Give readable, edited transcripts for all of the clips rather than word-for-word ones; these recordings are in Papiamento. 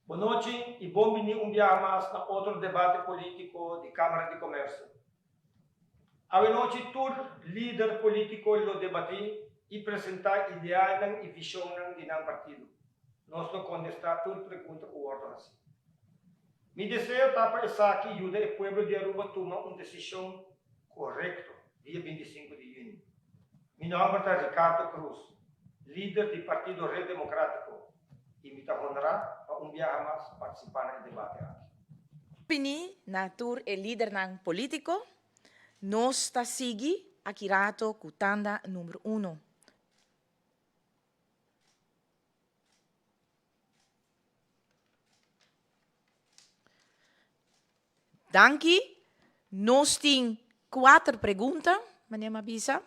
Bon nochi y bon bini un biaha mas na otro debate politico di Camara di Comercio. Awe nochi tur lider politico lo debati y presenta idealnan y visionnan di nan partido. Nos lo contesta tur pregunta cu wordo haci. Mi deseo ta pa esaki yuda e pueblo di Aruba tuma un decision corecto dia 25 di juni. Mi nomber ta Ricardo Croes, lider di Partido Red Democratico y mi ta honra pa un biaha mas participa na e debate aki. Bini na tur e lidernan politico, nos ta sigui aki rato cu tanda number uno. Danki. Nos tin kuater pregunta, manera mi a bisa,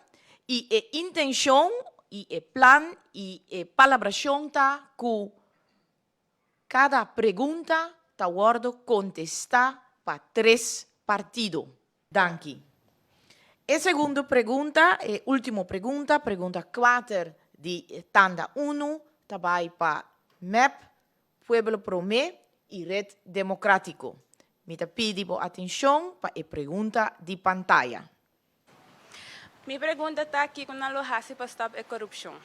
i e intenshon i e plan i e palabrashon ta ku kada pregunta ta wòrdu kontestá pa tres partido. Danki. E segundo pregunta, e ultimo pregunta, pregunta kuater di tanda unu, ta bai pa mep, Pueblo Promé i Red Democratico. Mi ta pidi bo atencion pa e pregunta di pantaya. Mi pregunta ta kiko nan lo hasi pa stop e corupcion?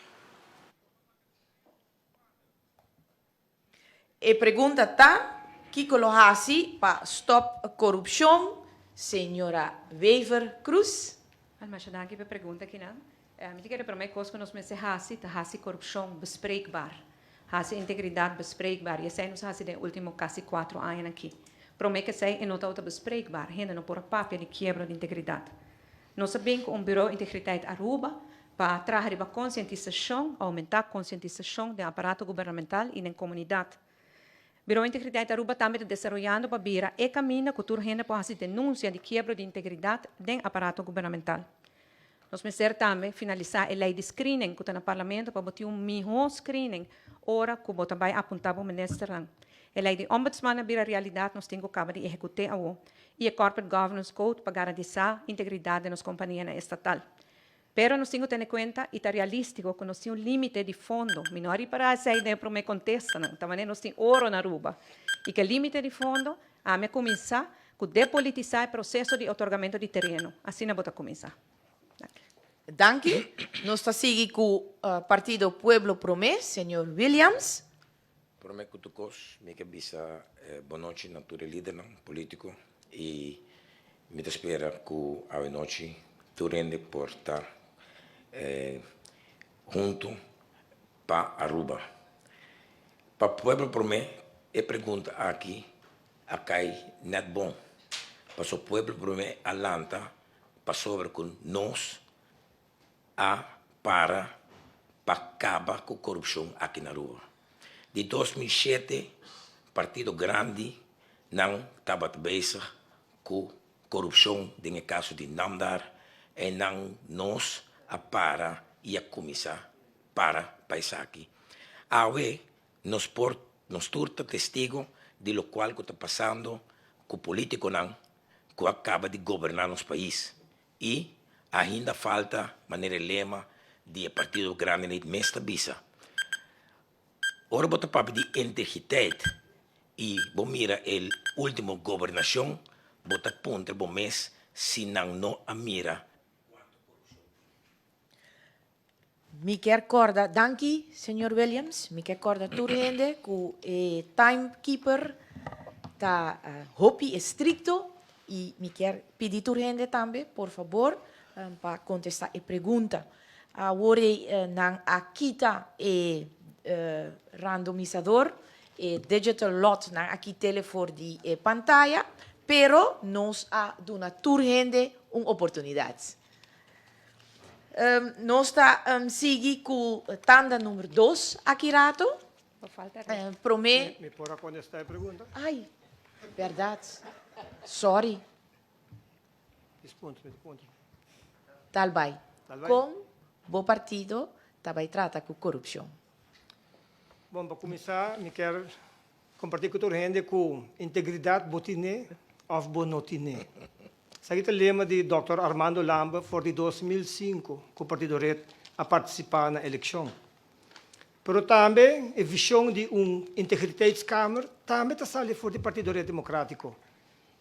E pregunta ta kiko lo hasi pa stop corupcion, Señora Wever Croes? Al masha danki pa e pregunta akinan. Mi ta kere promé kos ku nos mester hasi ta hasi korupshon bespreekbaar, hasi integridat bespreekbaar i esei nos a hasi den e último kasi kuatro añanan aki. Promé ku esei e no tabata bespreekbaar, hende no por a papia di kiebro di integridat. Nos a bin ku un Bureau Integriteit Aruba pa traha riba konsientisashon, oumentá konsientisashon den aparato gubernamental i den komunidat. Bureau Integriteit Aruba tambe ta desaroyando pa bira e kaminda ku tur hende por hasi denunsia di kiebro di integridat den aparato gubernamental. Nos mester tambe finalisá e lei di screening ku ta na Parlamento pa bo tin un mihó screening ora ku bo ta bai apuntá bo ministernan. E lei di Ombudsman a bira realidat, nos tin ku kaba di ehekut'é awo. I e Corporate Governance Code pa garantisá integridat den nos kompanianan estatal. Pero nos tin ku tene kuenta i ta realístiko ku nos tin un límite di fondo. Mi no a ripará esei den e promé kontestanan. Ta manera nos tin oro na Aruba. I ku e límite di fondo, ami a kuminsá ku depolitisá e proseso di otorgamentu di tereno. Asina bo ta kuminsá. Danki. Danki. Nos ta sigui ku Partido Pueblo Promé, señor Williams. Promé ku tur kos mi ke bisa bonochi na tur e lidernan polítiko i mi ta spera ku awenochi tur hende por ta huntu pa Aruba. Pa pueblo promé e pregunta aki a kai nèt bon, pasobra pueblo promé a lanta pasobra ku nos a para pa kaba ku korupshon aki na Aruba. Di 2007 partido grandi nan tabata bezig ku korupshon den e kaso di Namdar en nan nos a para i a kuminsá para pa esaki. Awe nos por nos tur ta testigo di lokual ku ta pasando ku politikonan ku a kaba di goberná nos pais I ainda falta, manera e lema di e partido grandi nit mes ta bisa, ora bo ta papia di integriteit i bo mira e ultimo gobernashon, bo ta puntra bo mes si nan no a mira kuantu korupshon tin. Mi kier corda, danki señor Williams, mi kier corda tur hende cu e timekeeper ta hopi estricto y mi kier pidi tur hende tambe por fabor pa contesta e pregunta. Awor ey nan a kita e randomisador, e digital lot nan a kitele for di e pantaya, pero nos a duna tur hende un oportunidad. Nos ta sigui ku tanda number dos aki rato. Promé. Mi por a kontestá e pregunta? Ai, bèrdat. Sòri. Dispunta, mi ta puntra. Tal bai. Kon bo partido ta bai trata ku korupshon? Bon, pa kuminsá mi kier kompartí ku tur hende ku integridat bo tine òf bo no tine. Esaki ta lema di Dòkter Armando Lambe for di 2005 ku Partido Red a partisipá na elekshon. Pero tambe e vision di un Integriteitskamer tambe ta sali for di Partido Red Democratico.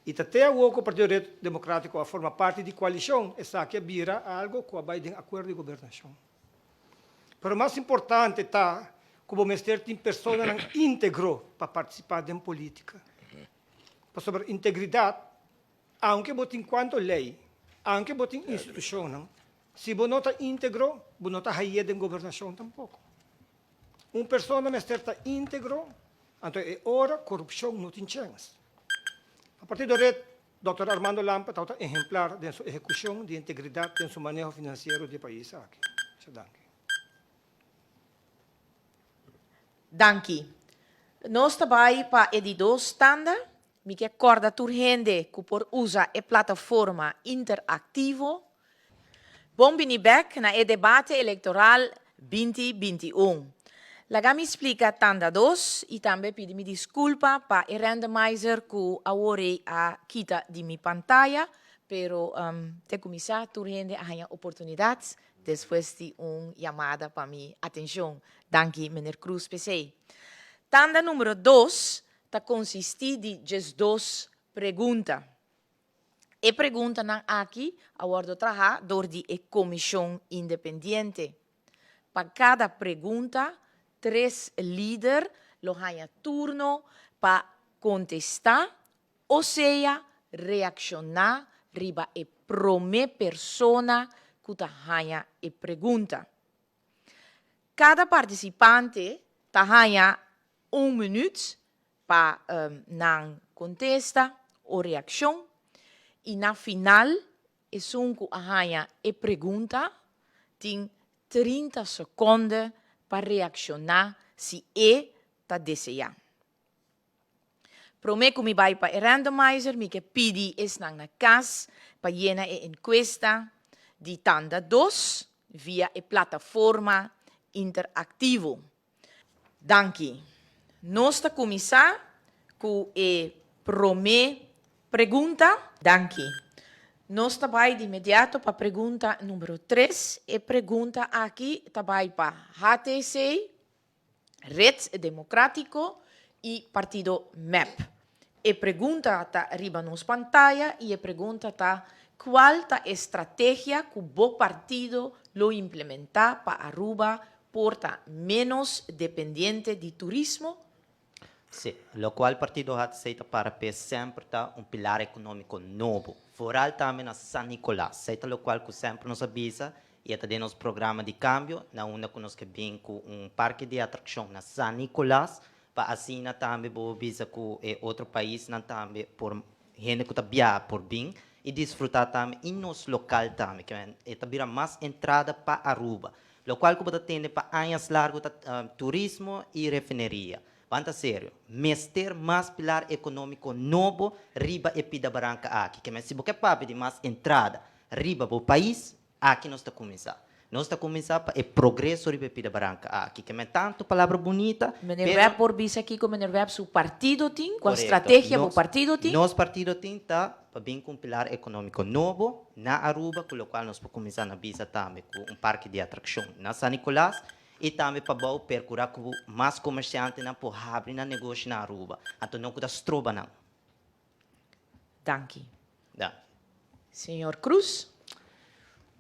Y ta te awor cu Partido Red Democratico a forma parti di coalicion esaki a bira algo cu a bay den acuerdo di gobernacion. Pero mas importante ta cu bo mester tin personanan integro pa participa den politica. Pasobra integridad, aunke bo tin cuanto ley, aunke bo tin institucionnan, si bo no ta integro, bo no ta haye den gobernacion tampoco. Un persona mester ta integro, anto e ora corupcion no tin chens. Pa Partido Red, Dòkter Armando Lampe tabata ehemplar den su ehecucion di integridad den su maneho financiero di e pais aki. Mucha danki. Danki. Nos ta bai pa e di dos tanda. Mi ke kòrda tur hende ku por usa e plataforma interactivo. Bon bini bèk na e debate elektoral 2021. Laga mi splika tanda dos i tambe pidi mi diskulpa pa e randomizer ku awor ei a kita di mi pantaya, pero te kuminsá tur hende a haña oportunidat despues di un yamada pa mi atenshon. Danki Meneer Cruz p'esei. Tanda numero dos ta konsistí di 12 pregunta. E preguntanan aki a wòrdu trahá dor di e komishon independiente. Pa kada pregunta, tres lider lo haña turno pa kontestá o sea reakshoná riba e promé persona ku ta haña e pregunta. Kada partisipante ta haña un minüt pa nan kontesta o reakshon i na final esun ku a haña e pregunta tin 30 sekonde pa reakshoná si e ta deseá. Promé ku mi bai pa e randomizer mi ke pidi esnan na kas pa yena e enkuesta di tanda dos via e plataforma interaktivo. Danki. Nos ta kuminsá ku e promé pregunta. Danki. Nos ta bai di inmediato pa pregunta numero tres. E pregunta aki ta bai pa HTC, Red Democratico y partido mep. E pregunta ta riba nos pantaya y e pregunta ta cual ta e strategia cu bo partido lo implementa pa Aruba por ta menos dependiente di turismo? Sí, locual partido HC ta para p'e semper ta un pilar economico nobo, vooral tambe na San Nicolas. Esey ta locual cu semper nos a bisa y e ta den nos programa di cambio na unda cu nos ke bin cu un parke di atraccion na San Nicolas pa asina tambe bo bisa cu e otro paisnan tambe por hende cu ta biaha por bin y disfruta tambe y nos local tambe ke e ta bira mas entrada pa Aruba. Locual cu bo ta tende pa añas largo ta turismo y refineria. Ban ta serio, mester mas pilar economico nobo riba e pida baranca aki. Ke men si bo ke papia di mas entrada riba bo pais, Aki nos ta kuminsá. Nos ta kuminsá pa e progreso riba e pida baranka aki. Ke men tantu palabra bunita, Meneer pero. Webb por bisa kiko meneer Webb su partido tin? Kua Korekto. strategia bo Nos, partido tin? nos partido tin ta pa bin ku un pilar ekonómiko nobo na Aruba, ku lokual nos por kuminsá na bisa tambe ku un parke di atrakshon na San Nicolas i tambe pa bou perkurá ku mas komersiantenan por habri nan negoshi na Aruba. Anto no ku ta stroba nan. Danki. Danki. Señor Cruz.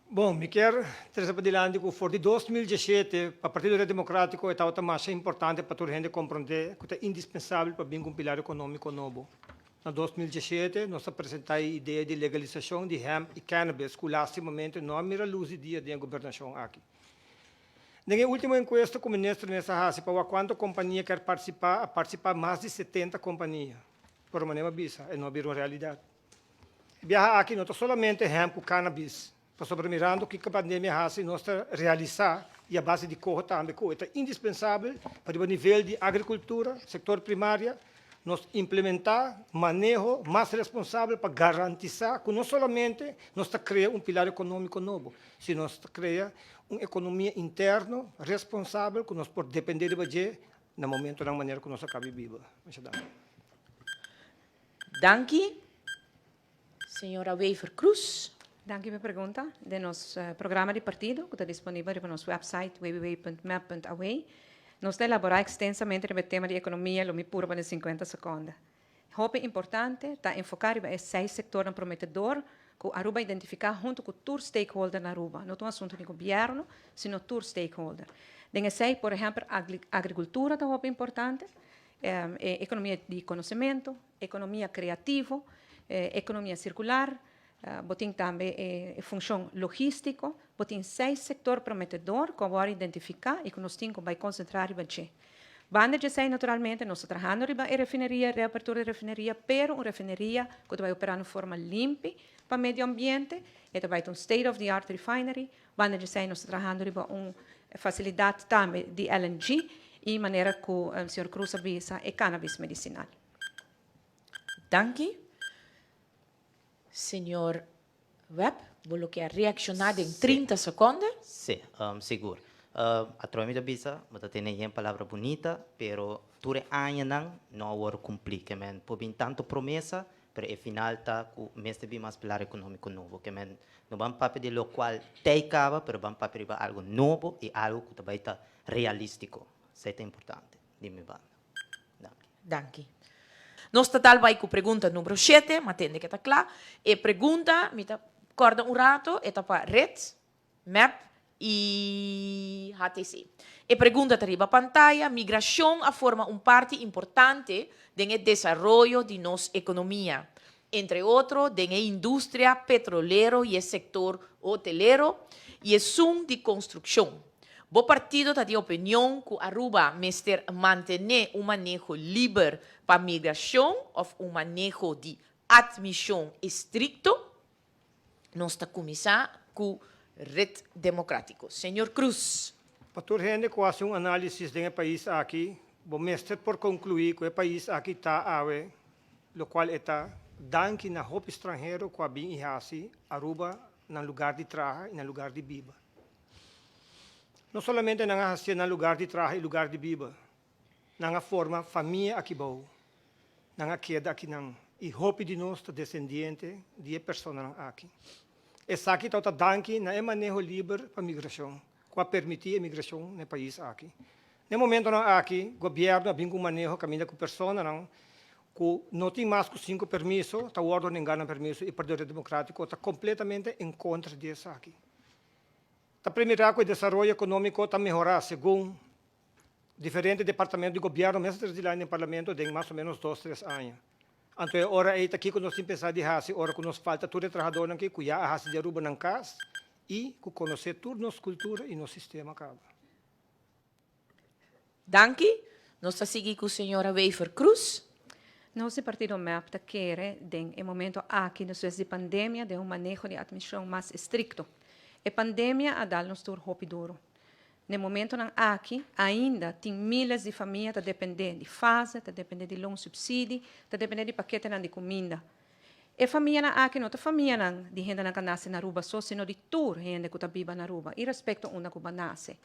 Bon, mi kier trese padilanti ku for di 2017 pa Partido Red Democratico e tabata masha importante pa tur hende komprondé ku ta indispensabel pa bin ku un pilar ekonómiko nobo. Na 2017 nos a presentá e idea di legalisashon di hemp i cannabis ku lastimamente no a mira lus di dia den e gobernashon aki. Den e último enkuesta ku minister mes a hasi pa wak kuantu kompania kier partisipá, a partisipá mas di 70 kompania. Pero manera mi a bisa, e no a bira un realidat. E biaha aki no ta solamente hemp ku cannabis, pasobra mirando kiko pandemia a hasi nos ta realisá i a base di koho tambe ku e ta indispensabel pa riba nivel di agrikultura, sektor primaria, nos implementá maneho mas responsabel pa garantisá ku no solamente nos ta krea un pilar ekonómiko nobo, sino nos ta krea un ekonomia interno responsabel ku nos por dependé riba dje na momentonan manera ku nos a kabi biba. Masha danki. Danki. Señora Wever Croes. Danki pa e pregunta. Den nos programa di partido, ku ta disponibel riba nos website www.mep.aw, Nos ta elabora extensamente riba e tema di economia, lo mi purba den 50 seconde. Hopi importante ta enfoca riba e seis sectornan prometedor cu Aruba a identifica hunto cu tur stakeholder na Aruba. No ta un asunto di gobierno, sino tur stakeholder. Den esey, por ehempel, agricultura ta hopi importante, e economia di conocemento, economia creativo, economia circular, bo tin tambe e funcion logistico. Bo tin seis sector prometedor cu a worde identifica y cu nos tin cu bay concentra riba dje. Banda dje esey, naturalmente, nos ta trahando riba e refineria, reapertura di refineria, pero un refineria cu ta bay opera na un forma limpi pa medio ambiente, e ta bay ta un state of the art refinery. Banda dje esey nos ta trahando riba un facilidad tambe di LNG y manera cu señor Croes a bisa, e cannabis medicinal. Danki. Señor Webb, bo lo kier reacciona den 30 seconde? Sí, sigur. Atrobe mi ta bisa, bo ta tene yen palabra bunita, pero tur e añanan no a wòrdu kumplí. Ke men por bin tantu promesa, pero e final ta ku mester bin mas pilar ekonómiko nobo. Ke men no ban papia di lokual tei kaba, pero ban papia riba algu nobo i algu ku ta bai ta realístiko. Esei ta importante di mi banda. Danki. Danki. Nos ta dal bai ku pregunta numero shete, ma tende ke ta kla. E pregunta, mi ta kòrda un rato, e ta pa red, mep i HTC. E pregunta ta riba pantaya, Migrashon a forma un parti importante den e desaroyo di nos ekonomia, entre otro den e industria petrolero i e sektor hotelero i esun di konstrukshon. Bo partido ta di opinion ku Aruba mester mantené un maneho liber pa migrashon òf un maneho di atmishon estrikto? Nos ta kuminsá ku Red Demokratiko. Señor Cruz. Pa tur hende ku hasi un análisis den e pais aki, bo mester por konkluí ku e pais aki ta awe lokual e ta danki na hopi stranhero ku a bin i hasi Aruba nan lugar di traha i nan lugar di biba. No solamente nan a hasié nan lugar di traha i lugar di biba, nan a forma famia aki bou, nan a keda akinan i hopi di nos ta desendiente di e personanan aki. Esaki tabata danki na e maneho liber pa migrashon ku a permití e migrashon na e pais aki. Na e momentonan aki gobièrnu a bin ku un maneho kaminda ku personanan ku no tin mas ku sinku permiso ta wòrdu nengá nan permiso i Partido Democratico ta kompletamente en kontra di esaki. Ta permitá ku e desaroyo ekonómiko ta mehorá segun diferente departamento di gobièrnu mes a trese dilanti den parlamento den mas o ménos dos tres aña. Anto e ora ei ta kiko nos tin pensá di hasi ora ku nos falta tur e trahadónan aki ku ya a hasi di Aruba nan kas i ku konosé tur nos kultura i nos sistema kaba. Danki. Nos ta sigui ku señora Wever Croes. Nos di partido mep ta kere den e momento aki despues di pandemia den un maneho di admision mas estricto. E pandemia a dal nos tur hopi duro. Na e momentonan aki ainda tin miles di famia ta depende di fase, ta depende di loonsubsidie, ta depende di paketenan di cuminda. E famianan aki no ta famianan di hendenan cu a nace na Aruba so, sino di tur hende cu ta biba na Aruba, irespecto unda cu bo a nace.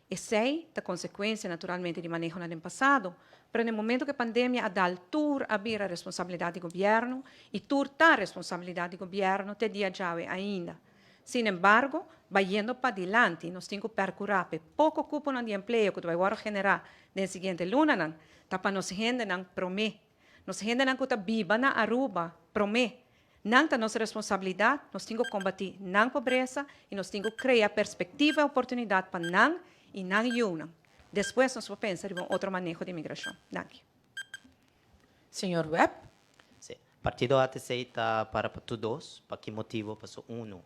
Esei ta konsekuensia naturalmente di manehonan den pasado, pero na e momento ku e pandemia a dal tur a bira responsabilidat di gobièrnu i tur ta responsabilidat di gobièrnu te dia djawe ainda. Sin embargo, bayendo padilanti nos tin ku pèrkurá pa e poko kuponan di empleo ku ta bai wòrdu generá den e siguiente lunanan ta pa nos hendenan promé. Nos hendenan ku ta biba na Aruba promé. Nan ta nos responsabilidat, nos tin ku kombatí nan pobresa i nos tin ku krea perspektiva i oportunidat pa nan i nan yunan. Despues nos por pensa riba un otro maneho di migrashon. Danki. Señor Webb. Sí. Partido ATC ta para pa tur dos. Pa ki motibo? Paso uno,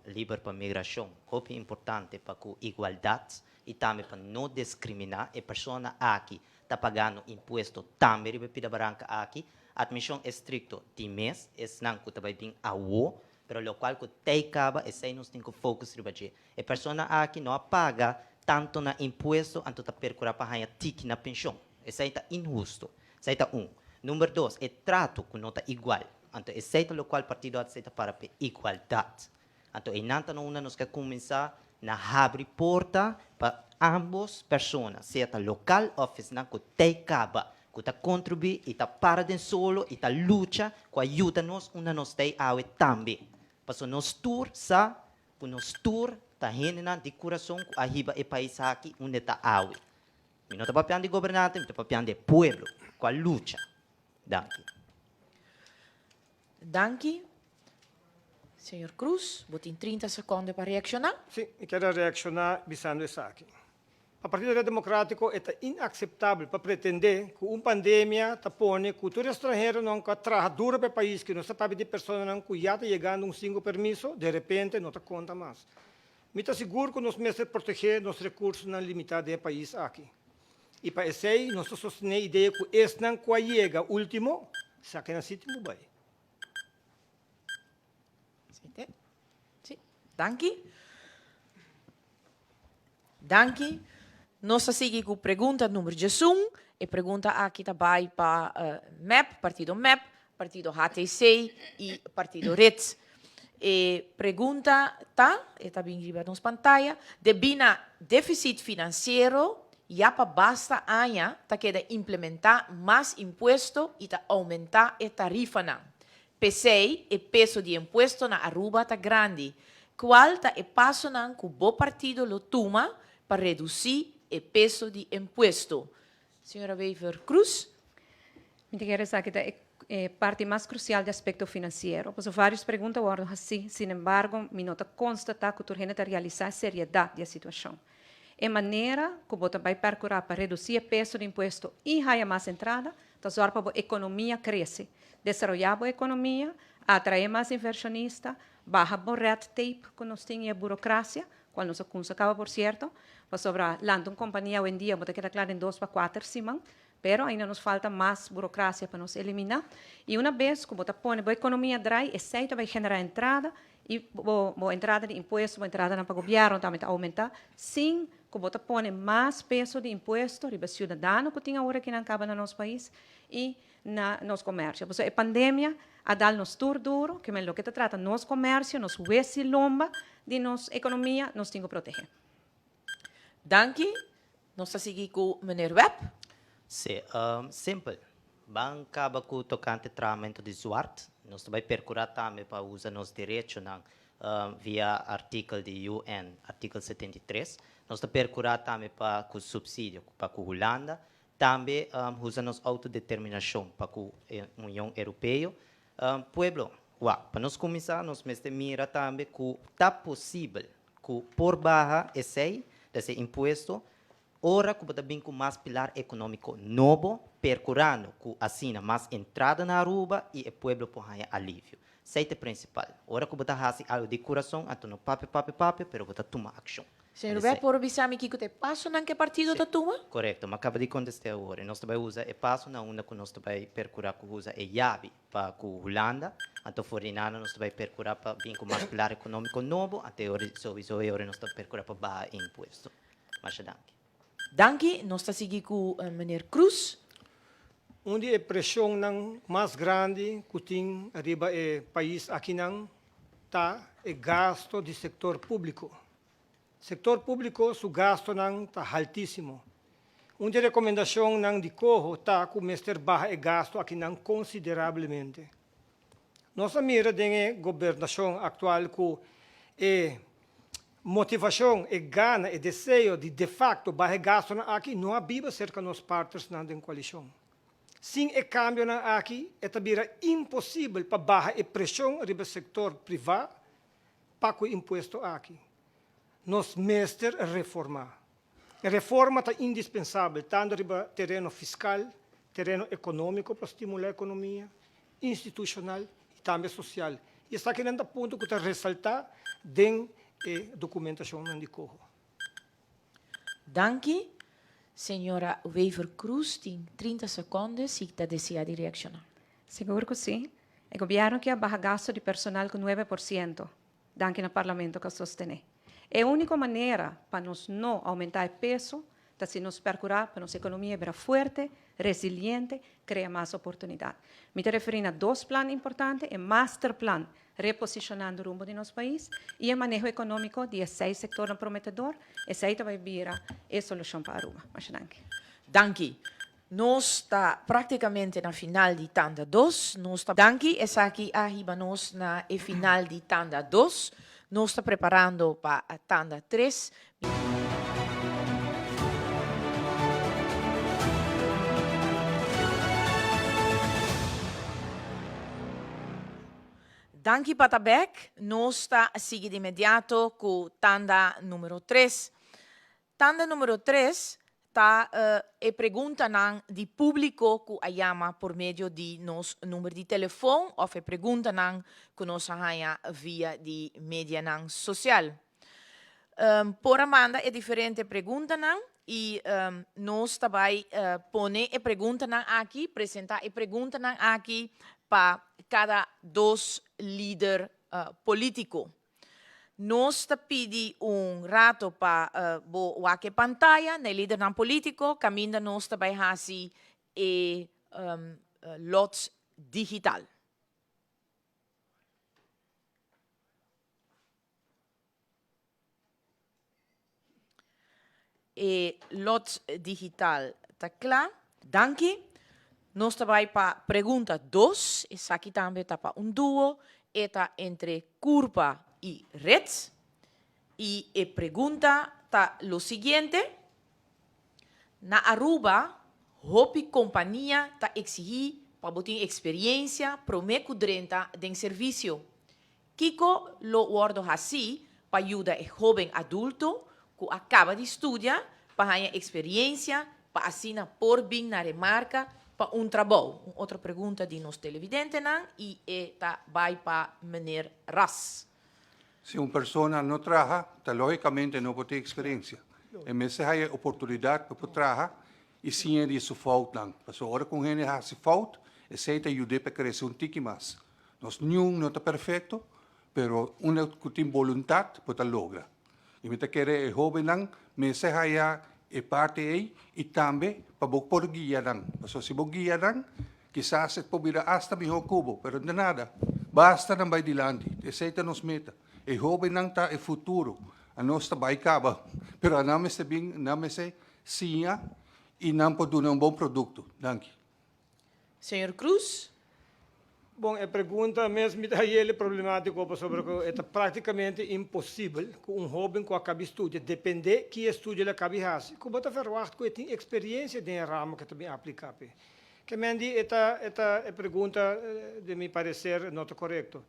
liber pa migrashon, hopi importante pa ku igualdat i tambe pa no diskriminá e persona aki ta pagando impuesto tambe riba e pida baranka aki. Admision estricto di mes esnan cu ta bay bin awo, pero locual cu tey caba esey nos tin cu focus riba dje. E persona aki no a paga tanto na impuesto anto ta percura pa haya tiki na pension. Esey ta inhusto. Esey ta un. Number dos, e trato cu no ta igual. Anto esey ta locual partido ADC ta para p'e igualdad. Anto einan ta na unda nos ke kuminsá na habri porta pa ambos persona, sea ta lokal òf esnan ku tei kaba, ku ta kontribuí i ta para den solo i ta lucha ku a yuda nos unda nos tei awe tambe. Pasobra nos tur sa ku nos tur ta hendenan di kurason ku a hiba e pais aki unda e ta awe. Mi no ta papiando di gobernante, mi ta papiando di e pueblo ku a lucha. Danki. Danki. Señor Cruz, bo tin 30 seconde pa reacciona. Sí, mi kier a reacciona bisando esaki. Pa Partido Red Democratico e ta inaceptabel pa pretende cu un pandemia ta pone cu tur estranheronan cu a traha duro pa e pais cu nos ta papia di personanan cu ya ta yegando un singo permiso, de repente no ta conta mas. Mi ta sigur cu nos mester protege nos recursonan limita den e pais aki. Y pa esey nos ta sostene idea cu esnan cu a yega ultimo, sa ke nan si tin cu bay. Sí, danki. Danki. Nos ta sigui ku pregunta number 11. E pregunta aki ta bai pa MEP, partido MEP, partido HTC i partido red. E pregunta ta, e ta bin riba nos pantaya, debí na deficit finansiero ya pa basta aña ta keda implementá mas impuesto i ta oumentá e tarifanan. P'esei e peso di impuesto na Aruba ta grandi. Cual ta e pasonan cu bo partido lo tuma pa reduci e peso di impuesto? Señora Wever Croes. Mi ta kere esaki ta e parti mas crucial di aspecto financiero. Pasobra varios pregunta a wordo haci, sin embargo mi no ta constata cu tur hende ta realisa e seriedad di e situacion. E manera cu bo ta bay percura pa reduci e peso di impuesto y haya mas entrada ta zorg pa bo economia crece, desaroya bo economia, atrae mas inversionista, baha bo red tape cu nos tin y e burocracia, cual nos a cunsa caba por cierto, pasobra lanta un compania awendia bo ta keda cla den dos pa cuater siman, pero ainda nos falta mas burocracia pa nos elimina y una bes cu bo ta pone bo economia drai esey ta bay genera entrada y bo bo entrada di impuesto, bo entradanan pa gobierno tambe ta aumenta sin cu bo ta pone mas peso di impuesto riba ciudadano cu tin awor akinan caba na nos pais y na nos comercio. Pasobra e pandemia a dal nos tur duro, ke men loke ta trata nos comercio, nos wesi lomba di nos economia, nos tin cu protege. Danki. Nos ta sigui cu meneer Webb. Sí, simpel. Ban caba cu tocante trahamento di zwart. Nos ta bay percura tambe pa usa nos derechonan via artikel di UN, artikel 73. Nos ta percura tambe pa cu subsidio pa cu Hulanda. Tambe usa nos autodeterminacion pa cu Union Europeo. Pueblo, wak, pa nos cuminsa nos mester mira tambe cu ta posibel cu por baha esey, des e impuesto, ora cu bo ta bin cu mas pilar economico nobo, percurando cu asina mas entrada na Aruba y e pueblo por haya alivio. Esey ta e principal. Ora cu bo ta haci algo di curason, anto no papia, papia, papia, pero bo ta tuma accion. Señor Webb, por bisa mi kico ta e pasonan cu e partido ta tuma? Corecto. Mi a caba di contesta awor. Y nos ta bay usa e pasonan unda cu nos ta bay percura cu usa e yabi pa cu Hulanda. Anto for di nada nos ta bay percura pa bin cu mas pilar economico nobo. Anto e ora sowiso e ora nos ta percura pa baha e impuesto. Masha danki. Danki. Nos ta sigui cu meneer Cruz. Un di e presionnan mas grandi cu tin riba e pais akinan ta e gasto di sector publico. Sector publico su gastonan ta haltisimo. Un di e recomendacionnan di coho ta cu mester baha e gasto akinan considerablemente. Nos a mira den e gobernacion actual cu e motivacion, e gana, e deseo di de facto baha e gastonan aki no a biba cerca nos partnersnan den coalicion. Sin e cambionan aki e ta bira imposibel pa baha e presion riba sector priva pa ku e impuesto aki. Nos mester reformá. E reforma ta indispensabel tantu riba tereno fiskal, tereno ekonómiko pa stimulá ekonomia, institushonal i tambe sosial. I esakinan ta punto ku ta resaltá den e dokumentashonnan di Coho. Danki. Señora Wever-Croes tin 30 seconde si ta desea di reacciona. Sigur cu si. E gobierno ki a baha gasto di personal cu 9%, danki na Parlamento cu a sostene. E unico manera pa nos no aumenta e peso ta si nos percura pa nos economia bira fuerte, resiliente, crea mas oportunidad. Mi ta referi na dos plan importante, e masterplan reposicionando rumbo di nos pais y e maneho economico di e seis sectornan prometedor, esey ta bay bira e solucion pa Aruba. Masha danki. Danki. Nos ta practicamente na final di tanda dos. Nos ta. Danki, esaki a hiba nos na e final di tanda dos. Nos ta preparando pa tanda tres. Danki pa ta bek. Nos ta sigui di inmediato ku tanda numero tres. Tanda numero tres ta e preguntanan di publico cu a yama por medio di nos number di telefon of e preguntanan cu nos a haya via di medianan social. Por a manda e diferente preguntanan y nos ta bay pone e preguntanan aki, presenta e preguntanan aki pa cada dos lider politico. Nos ta pidi un rato pa bo wak e pantaya na e lidernan politico caminda nos ta bay haci e lots digital. E lot digital ta kla. Danki. Nos ta bai pa pregunta dos. Esaki tambe ta pa un duo. E ta entre Curpa i Red. I e pregunta ta lo siguiente, Na Aruba hopi kompania ta eksihí pa bo tin eksperiencia promé ku drenta den servisio. Kiko lo wordo haci pa yuda e hoben adulto cu a caba di studia pa haña experiencia pa asina por bin na remarca pa un trabou? Un otro pregunta di nos televidentenan y e ta bay pa meneer Ras. Si un persona no traha, ta logicamente no por tin experiencia. E mester haya e oportunidad pa por traha y siña di su foutnan. Pasobra ora cu un hende haci fout, esey ta yud'é pa crece un tiki mas. Nos niun no ta perfecto, pero unda cu tin boluntad bo ta logra. Y mi ta kere e hobennan mester haya e parti ey y tambe pa bo por guia nan. Pasobra si bo guia nan, kisas e por bira hasta miho cu bo, pero de nada. Basta nan bay dilanti. Esey ta nos meta. E hobennan ta e futuro. Anos ta bay caba, pero anan mester bin, nan mester siña y nan por duna un bon producto. Danki. Señor Cruz. Bon, e pregunta mes mi ta hay'el problematico pasobra cu e ta practicamente imposibel cu un hoben cu a cabi studia, depende ki estudio el a cabi haci, cu bo ta verwacht cu e tin experiencia den e ramo cu e ta bin aplica p'e. Ke men di e ta e ta e pregunta den mi parecer no ta corecto.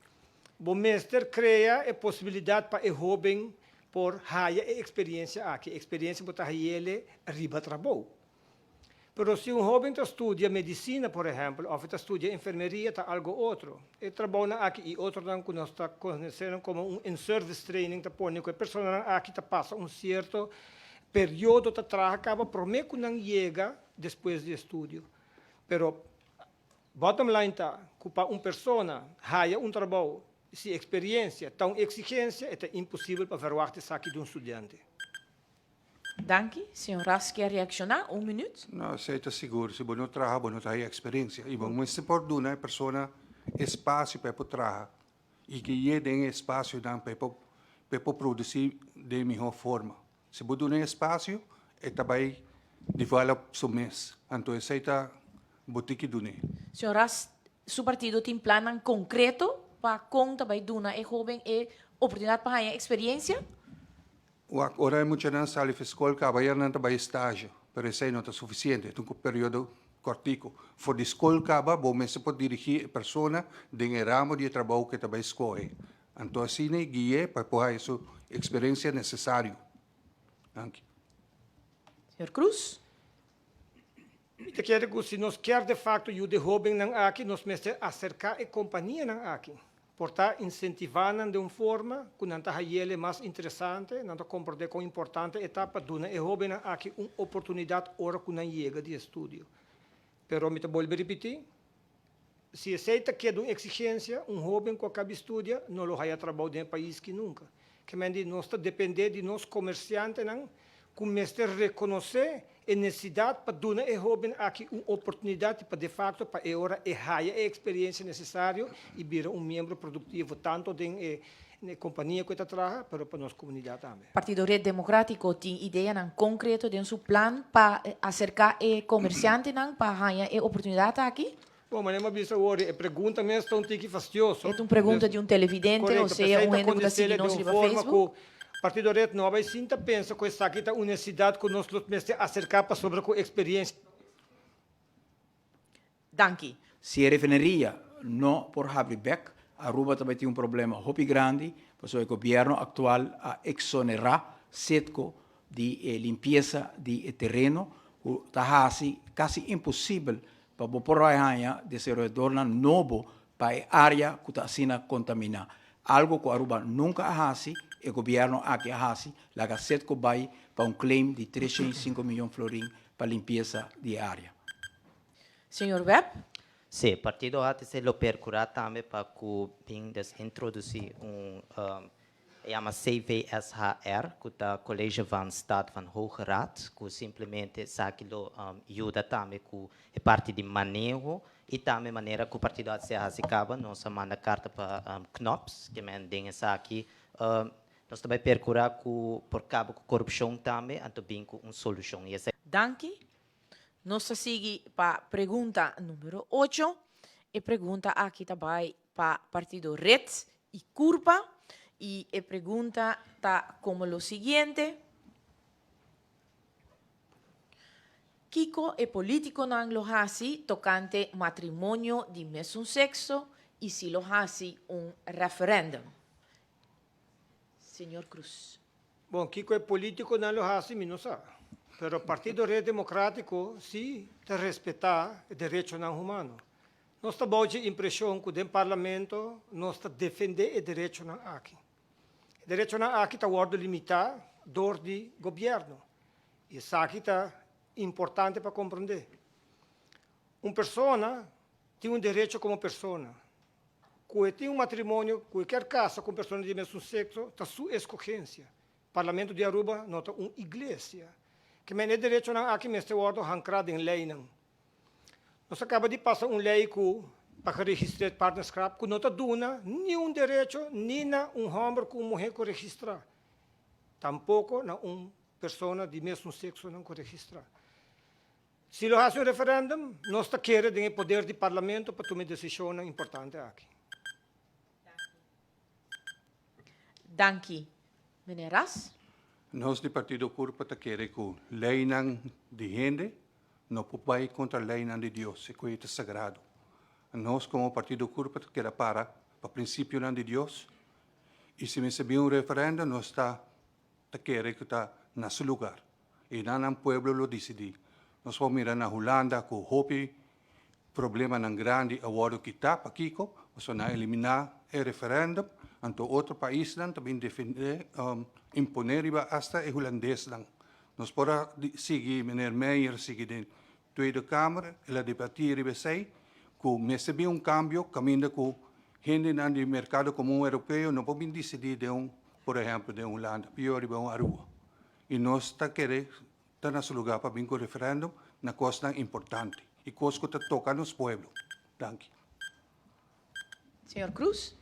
Bo mester crea e posibilidad pa e hoben por haya e experiencia aki, e experiencia bo ta hay'el riba trabou. Pero si un hoben ta studia medicina, por ehempel, of e ta studia enfermeria, ta algo otro. E trabounan aki y otronan cu nos ta conoce como un in-service training ta pone cu e personanan aki ta pasa un cierto periodo ta traha caba prome cu nan yega despues di estudio. Pero bottom line ta cu pa un persona haya un trabou si experiencia ta un exigencia, e ta imposibel pa verwacht esaki di un studiante. Danki. Señor Ras kier reacciona? Un minuut. No, esey ta sigur. Si bo no traha, bo no ta haya experiencia. Y bo mester por duna e persona espacio pa e por traha y gui'e den e espacionan pa e por pa e por produci den e miho forma. Si bo duna e espacio, e ta bay develop su mes. Anto esey ta bo tin ki dun'e. Señor Ras, su partido tin plannan concreto pa con ta bay duna e hoben e oportunidad pa haya experiencia? Wak, ora e muchanan sali for skol kaba ya nan ta bai stage, pero esei no ta sufisiente, e ta un periodo kòrtiku. For di skol kaba bo mester por dirigí e persona den e ramo di e trabou ku e ta bai skohe. Anto asina e gui'é pa e por haña su eksperensia nesesario. Danki. Señor Cruz. Mi ta kere ku si nos kier de fakto yuda e hóbennan aki, nos mester aserká e kompanianan aki. Por ta insentivá nan den un forma ku nan ta hayele mas interesante, nan ta komprondé kon importante e ta pa duna e hóbennan aki un oportunidat ora ku nan yega di estudio. Pero mi ta bolbe ripití, si esei ta keda un eksigensia, un hóben ku a kabi studia no lo haya trabou den e pais ki nunka. Kemen di nos ta dependé di nos komersiantenan ku mester rekonosé e nesesidat pa duna e hóben aki un oportunidat i pa defakto pa e ora e haya e eksperiencia nesesario i bira un miembro produktivo tanto den e kompania ku e ta traha pero pa nos komunidat tambe. Partido Red Democratico tin ideanan konkreto den su plan pa aserká e komersiantenan pa haña e oportunidat aki? Bon, manera mi a bisa awor, e pregunta mes ta un tiki fastioso. E ta un pregunta di un televidente, o sea un hende ku ta sigui nos riba Facebook. Partido Red no a bai sinta pensa ku esaki ta un nesesidat ku nos lo mester aserká pasobra ku eksperiencia. Danki. Si e refineria no por habri bek, Aruba ta bay tin un problema hopi grandi, pasobra e gobierno actual a exonera Citgo di e limpieza di e tereno, cu ta haci casi imposibel pa bo por bay haña desaroyadornan nobo pa e area cu ta asina contamina. Algo cu Aruba nunca a haci, e gobierno aki a haci, laga Citgo bay pa un claim di 305 miyon florin pa limpieza di e area. Señor Webb. Sí, partido HTC lo percura tambe pa cu bin des introduci un e yama CVSHR cu ta College van Staat van Hoge Raad cu simplemente esaki lo yuda tambe cu e parti di maneho y tambe manera cu partido HTC a haci caba nos a manda carta pa Knops ke men den esaki nos ta bay percura cu por caba cu corupcion tambe anto bin cu un solucion y esey. Danki. Nos ta sigui pa pregunta numero ocho. E pregunta aki ta bai pa partido Red y Curpa y e pregunta ta como lo siguiente, Kico e politiconan lo haci tocante matrimonio di mesun sexo y si lo haci un referendum? Señor Cruz. Bon, kiko e politiconan lo haci mi no sa. Pero Partido Red Democratico si ta respeta e derechonan humano. Nos ta bou dje impresion cu den Parlamento nos ta defende e derechonan aki. E derechonan aki ta wordo limita door di gobierno y esaki ta importante pa comprende. Un persona tin un derecho como persona. Ku e tin un matrimonio ku e kier kasa ku un persona di e mesun sekso ta su eskogensia. Parlamento di Aruba no ta un iglesia. Ke men e derechonan aki mester wòrdu hankrá den leinan. Nos a kaba di pasa un lei ku pa geregistreerd partnerschap ku no ta duna niun derecho ni na un hòmber ku un muhé ku registrá, tampoko na un persona di mesun seksonan ku registrá. Si lo hasi un referendum, nos ta kere den e poder di Parlamento pa tuma e desishonnan importante aki. Danki. Meneer Ras. Nos di Partido Curpa ta kere ku leinan di hende no por bai kontra leinan di Dios, e ku ta sagrado. Nos komo Partido Curpa ta keda para pa prinsipionan di Dios i si mester bin un referendum nos ta ta kere ku ta na su lugar. I nan nan pueblo lo disidí. Nos por mira na Hulanda ku hopi problemanan grandi a wòrdu kitá. Pakiko? Pasobra nan a eliminá e referèndum, anto otro paisnan ta bin defendé, imponé riba asta e hulandesnan. Nos por a sigui, meneer Meijer sigui den Tweede Kamer, el a debatí riba esei, ku mester bin un kambio kaminda ku hendenan di merkado komun europeo no por bin disidí den un, por ehèmpel den Hulanda, pió riba un Aruba. I nos ta kere ta na su lugá pa bin ku referèndum na kosnan importante i kos ku ta toka nos pueblo. Danki. Señor Cruz.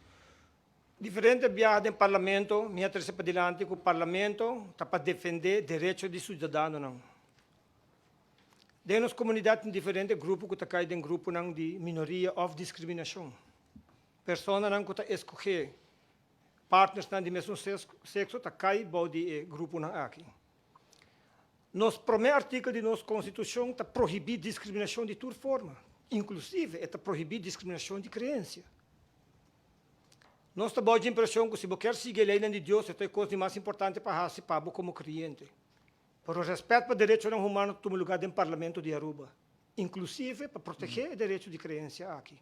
Diferente biaha den Parlamento mi a trese padilanti ku Parlamento ta pa defendé derecho di siudadanonan. Den nos komunidat tin diferente grupo ku ta kai den gruponan di minoria òf diskriminashon. Personanan ku ta eskohé partnersnan di mesun sekso ta kai bou di e gruponan aki. Nos promé artíkel di nos Konstitushon ta prohibí diskriminashon di tur forma, inklusive e ta prohibí diskriminashon di kreensia. Nos ta bou dje impreshon ku si bo kier sigui e leinan di Dios e ta e kos di mas importante pa hasi pa bo komo kreyente. Pero rèspèt pa derechonan humano ta tuma lugá den Parlamento di Aruba, inklusive pa protegé e derecho di kreensia aki.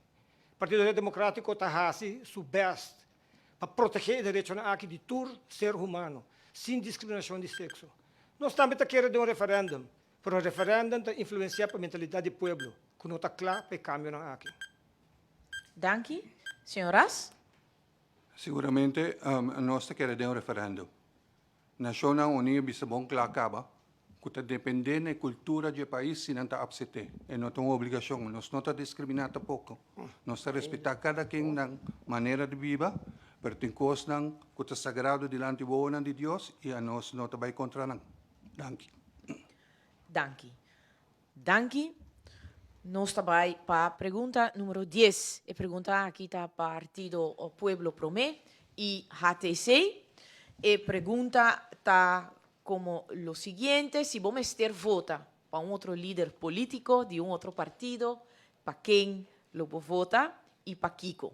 Partido Red Democratico ta hasi su bèst pa protegé e derechonan aki di tur ser humano, sin diskriminashon di sekso. Nos tambe ta kere den un referèndum, pero e referèndum ta influensiá pa mentalidat di pueblo, ku no ta kla pa e kambionan aki. Danki. Señor Ras. Siguramente nos ta kere den un referèndum. Nashonnan Uní a bisa bon kla kaba ku ta dependé na e kultura di e pais si nan ta apsept'é. E no ta un obligashon. Nos no ta diskriminá tampoko. Nos ta respetá kada ken nan manera di biba, pero tin kosnan ku ta sagrado dilanti wowonan di Dios i anos no ta bai kontra nan. Danki. Danki. Danki. Nos ta bai pa pregunta numero dies. E pregunta aki ta pa Partido Pueblo Prome y HTC. E pregunta ta como lo siguiente, si bo mester vota pa un otro lider politico di un otro partido, pa ken lo bo vota y pakico?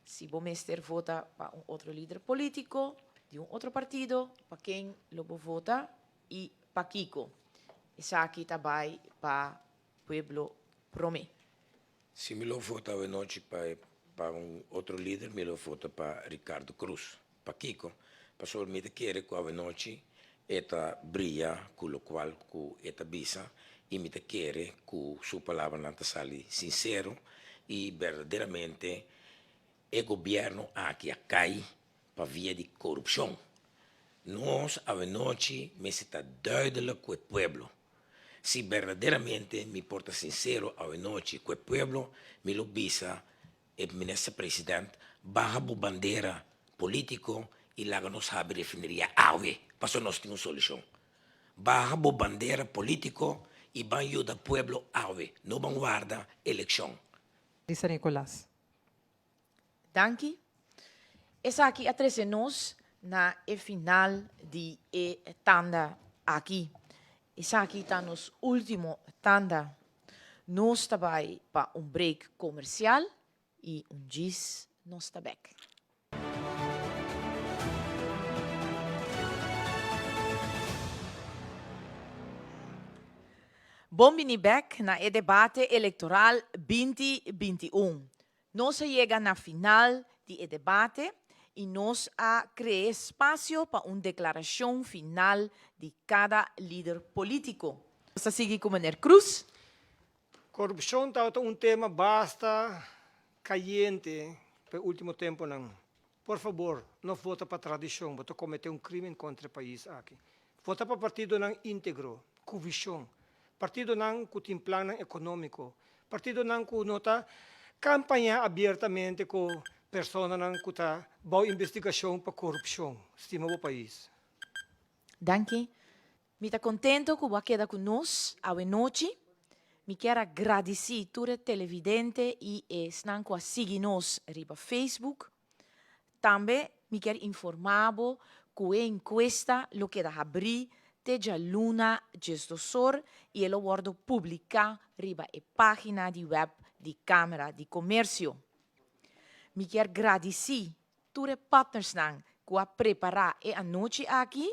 Si bo mester vota pa un otro lider politico di un otro partido, pa ken lo bo vota y pakico? Esaki ta bay pa Pueblo Prome. Si mi lo vota awenochi pa e pa un otro lider mi lo vota pa Ricardo Croes. Pakico? Pasobra mi ta kere cu awenochi e ta bria cu locual cu e ta bisa y mi ta kere cu su palabranan ta sali sincero y berdaderamente e gobierno aki a cay pa via di corupcion. Nos awenochi mester ta duidelijk cu e pueblo. Si berdaderamente mi por ta sincero awenochi cu e pueblo, mi lo bisa e minister president, baha bo bandera politico y laga nos habri refineria awe, pasobra nos tin un solucion. Baha bo bandera politico y ban yuda pueblo awe, no ban warda eleccion. Di San Nicolas. Danki. Esaki a trece nos na e final di e tanda aki. Esaki ta nos ultimo tanda. Nos ta bay pa un break comercial y un djis nos ta bek. Bon bini bek na e debate electoral 2021. Nos a yega na final di e debate y nos a cree espacio pa un declaracion final di cada lider politico. Nos ta sigui cu meneer Croes. Corupcion tabata un tema basta cayente pa e ultimo temponan. Por fabor, no vota pa tradicion, bo ta comete un crimen contra e pais aki. Vota pa partidonan integro, cu vision, partidonan cu tin plannan economico, partidonan cu no ta campaña abiertamente cu personanan cu ta bao investigacion pa corupcion. Stima bo pais. Danki. Mi ta contento cu bo a keda cu nos awe nochi. Mi kier a gradici tur e televidente y esnan cu a sigui nos riba Facebook. Tambe mi kier informa bo cu e encuesta lo keda habri te djaluna diesdosor y e lo wordo publica riba e pagina di web di Camera di Comercio. Mi kier gradici tur e partnersnan cu a prepara e anochi aki,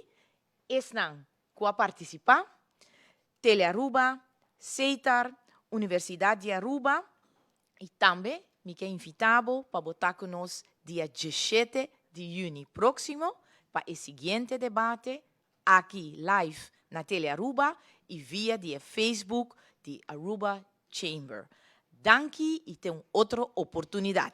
esnan cu a participa, Telearuba, Setar, Universidad di Aruba y tambe mi ke invita bo pa bo ta cu nos dia diesshete di juni proximo pa e siguiente debate aki live na Telearuba y via di e Facebook di Aruba Chamber. Danki y te un otro oportunidad.